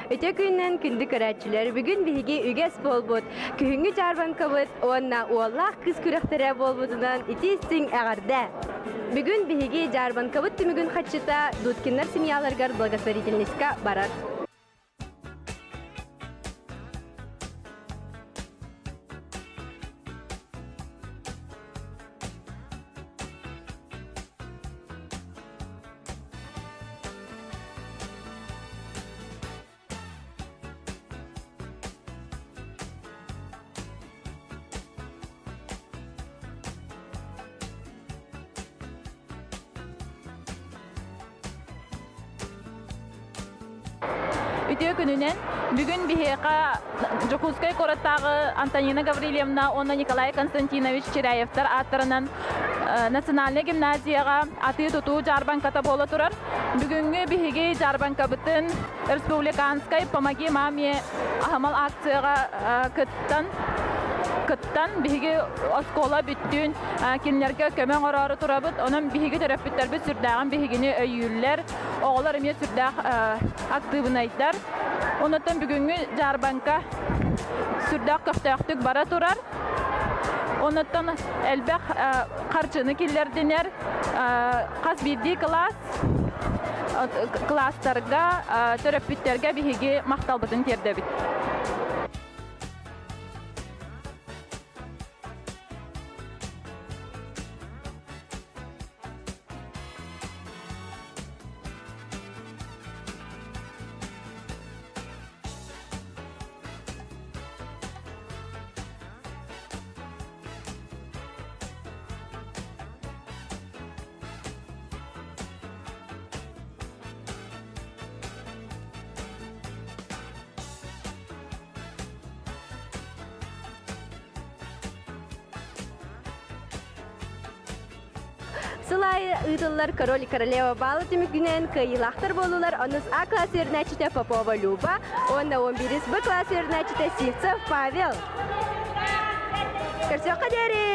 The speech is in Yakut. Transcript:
Үтүө күнүнэн күндү көрөөччүлэр, бүгүн биһиги үгэс буолбут күһүҥҥү дьаарбаҥкабыт уонна уоллаах кыыс күрэхтэрэ буолбутунан итии-истиҥ эҕэрдэ! Бүгүн биһиги дьаарбаҥкабыт түмүгүн хаччыта Дудкиннар семьяларыгар благотворительностька барар. Үтүө күнүнэн! Бүгүн биһиэхэ Дьокуускай куораттааҕы Антонина Гаврильевна уонна Николай Константинович Чиряевтар ааттарынан национальнай гимназияҕа атыы-тутуу дьаарбаҥката буола турар. Бүгүҥҥү биһиги дьаарбаҥкабытын республиканскай «Помоги маме» аһымал акцияҕа кыттан кыттан биһиги оскуола бүттүүн кинилэргэ көмө оҥороору турабыт. Онон биһиги төрөппүттэрбит сүрдээҕин биһигини өйүүллэр. Оҕолор эмиэ сүрдээх актыыбынайдар. Онуттан бүгүҥҥү дьаарбаҥка сүрдээх көхтөөхтүк бара турар. Онуттан элбэх харчыны киллэрдинэр. Хас биирдии кылаас кылаастарга, төрөппүттэргэ биһиги махталбытын тиэрдэбит. Сыл аайы ыытыллар Король и королева баалы түмүгүнэн кыайыылаахтар буоллулар онус А класс үөрэнээччитэ Попова Люба уонна 11 Б класс үөрэнээччитэ Сивцев Павел. Көрсүөххэ диэри!